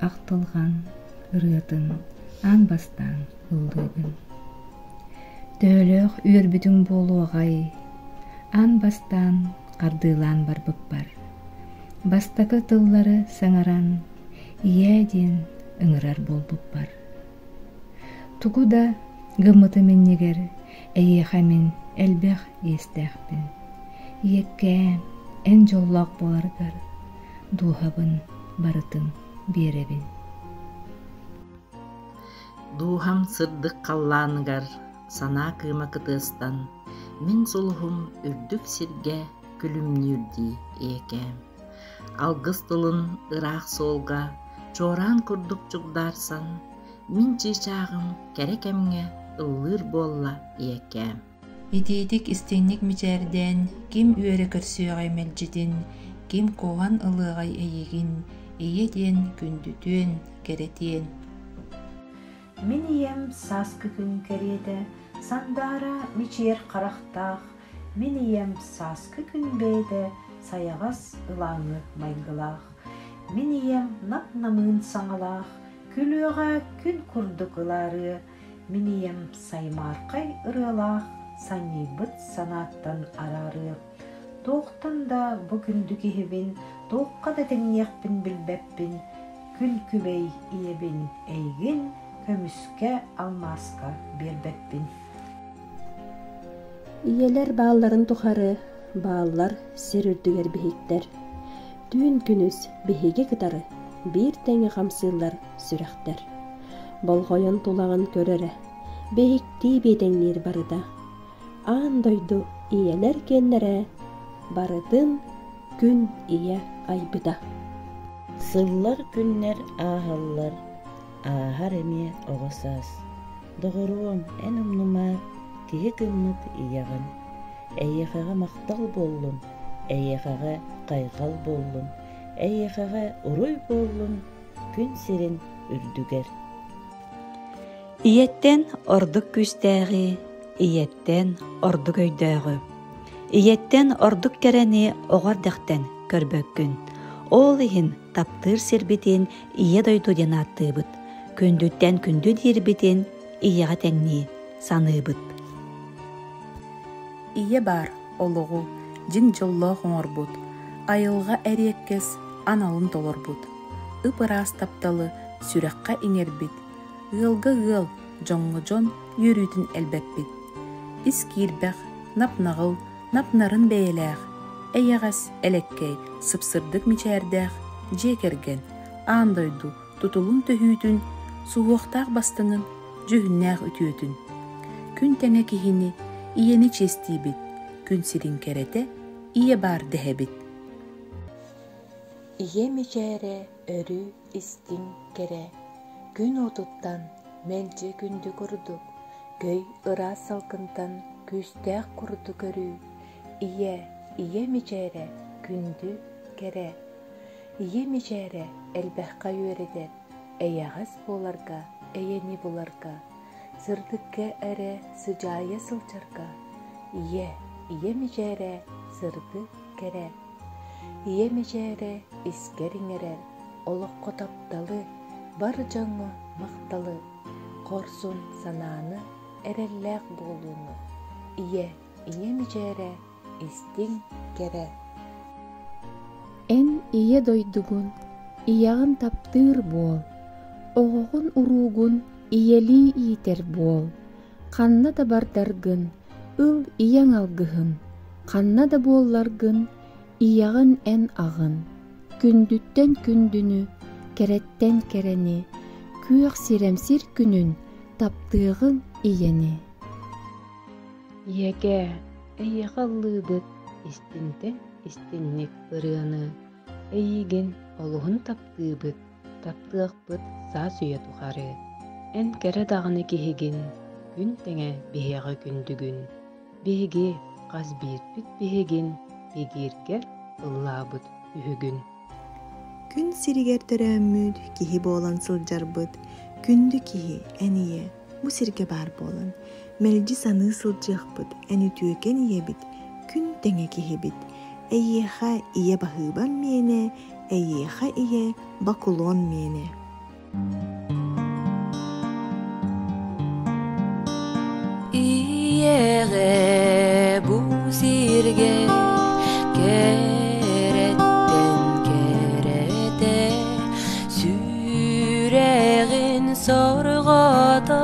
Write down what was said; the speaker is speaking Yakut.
ахтылҕан ырыатын аан бастаан ыллыыбын. Төһөлөөх үөрбүтүҥ буолуоҕай, аан бастаан хардыылаан барбыппар. Бастакы тыллары саҥаран ийээ диэн ыҥырар буолбуппар. Тугу да гыммытым иннигэр эйиэхэ мин элбэх иэстээхпин. Ийэккээм, эн дьоллоох буоларгар дууһабын барытын биэрэбин. Дууһам сырдык халлааныгар санаа кыыма кытыастан, мин сулуһум үрдүк сиргэ күлүмнүүрдүү ийэкээм. Алгыс тылын ыраах суолга чуораан курдук чугдаарсан, мин чыычааҕым кэрэ кэмҥэ ыллыыр буолла ийэкээм. Итиитик истиҥник мичээрдээн, ким үөрэ көрсүөҕэй мэлдьитин, ким куоһан ылыаҕай эйигин, ийэ диэн күндүтүөн, кэрэтиэн. Мин ийэм сааскы күн кэриэтэ, сандаара мичээр харахтаах, мин ийэм сааскы күн бэйэтэ сайаҕас ылааҥы майгылаах, мин ийэм нап-намыын саҥалаах, күлүөҕэ күн курдук ылаарыа, мин ийэм саймаархай ырыалаах, санньыйбыт санааттан араарыа. Туохтан да бу күндү киһибин, туохха да тэҥниэхпин билбэппин, күн күбэй ийэбин эйигин көмүскэ, алмааска биэрбэппин. Ийэлэр баалларын тухары бааллар сир үрдүгэр биһиктэр. Түүн күнүс биһиги кытары биир тэҥи хамсыыллар сүрэхтэр. Болҕойон тулаҕын көр эрэ, биһиктии биэтэҥниир барыта. Аан дойду ийэлэр киэннэрэ барытын күн ийэ айбыта. Сыллар күннэр ааһаллар, ааһар эмиэ оҕо саас. Доҕоруом, эн умнума, киһи гыммыт ийэҕин. Эйиэхэҕэ махтал буоллун, эйиэхэҕэ хайҕал буоллун, эйиэхэҕэ уруй буоллун күн сирин үрдүгэр. Ийэттэн ордук күүстээҕи, ийэттэн ордук өйдөөҕү, ийэттэн ордук кэрэни оҕо эрдэхтэн көрбөккүн. Ол иһин таптыыр сирбитин Ийэ дойду диэн ааттыыбыт, күндүттэн күндү диирбитин ийэҕэ тэҥнии саныыбыт. Ийэ баар олоҕу дьиҥ дьоллоох оҥорбут, айылҕа эриэккэс аналын толорбут, ып-ыраас тапталы сүрэххэ иҥэрбит, ыалга ыал, дьоҥҥо дьон үөрүүтүн элбэппит. Ис киирбэх, нап-наҕыл, нап-нарын бэйэлээх, эйэҕэс, элэккэй, сып-сырдык мичээрдээх дьиэ кэргэн, аан дойду тутулун төһүүтүн, суһуохтаах бастыҥын, дьүһүннээх үтүөтүн. Күн тэҥэ киһини, ийэни чиэстиибит, күн сирин кэрэтэ, ийэ баар дэһэбит. Ийэ мичээрэ өрүү истиҥ кэрэ, күн уотуттан мэлдьи күндү курдук, көй ыраас салгынтан күүстээх курдук өрүү, ийэ, ийэ мичээрэ күндү кэрэ. Ийэ мичээрэ элбэххэ үөрэтэр, эйэҕэс буоларга, эйэни буларга, сырдыкка эрэ сыдьаайа сылдьарга, ийэ, ийэ мичээрэ сырдык кэрэ. Ийэ мичээрэ искэр иҥэрэр, олоххо тапталы, бар дьоҥҥо махталы, хорсун санааны, эрэллээх буолууну. Ийэ, ийэ мичээрэ истиҥ, кэрэ. Эн ийэ дойдугун, ийэҕин таптыыр буол, оҕоҕун-уруугун ийэлии иитэр буол, ханна да бардаргын, ыл ийэҥ алгыһын, ханна да буолларгын, ийэҕин эн аҕын, күндүттэн күндүнү, кэрэттэн кэрэни, күөх сирэмсир күнүн таптыаҕыҥ ийэни. Ийэкээ, эйиэхэ ыллыыбыт истинтэн истинник ырыаны, эйиигин олуһун таптыыбыт, таптыахпыт саас үйэ тухары. Эн кэрэ даҕаны киһигин, күн тэҥэ биһиэхэ күндүгүн. Биһиги хас биирбит биһигин бигииргэр ыллаабыт үһүгүн. Күн сиригэр төрөөммүт, киһи буолан сылдьарбыт, күндү киһи, эн ийэ, бу сиргэ баар буолан, мэлдьи саныы сылдьыахпыт, эн үтүөкэн ийэбит, күн тэҥэ киһибит. Эйиэхэ ийэ баһыыбам миэнэ, Эйиэхэ ийэ бакулуон миэнэ. Ийэҕэ бу сиргэ кэрэттэн кэрэтэ сүрэҕин сорҕото.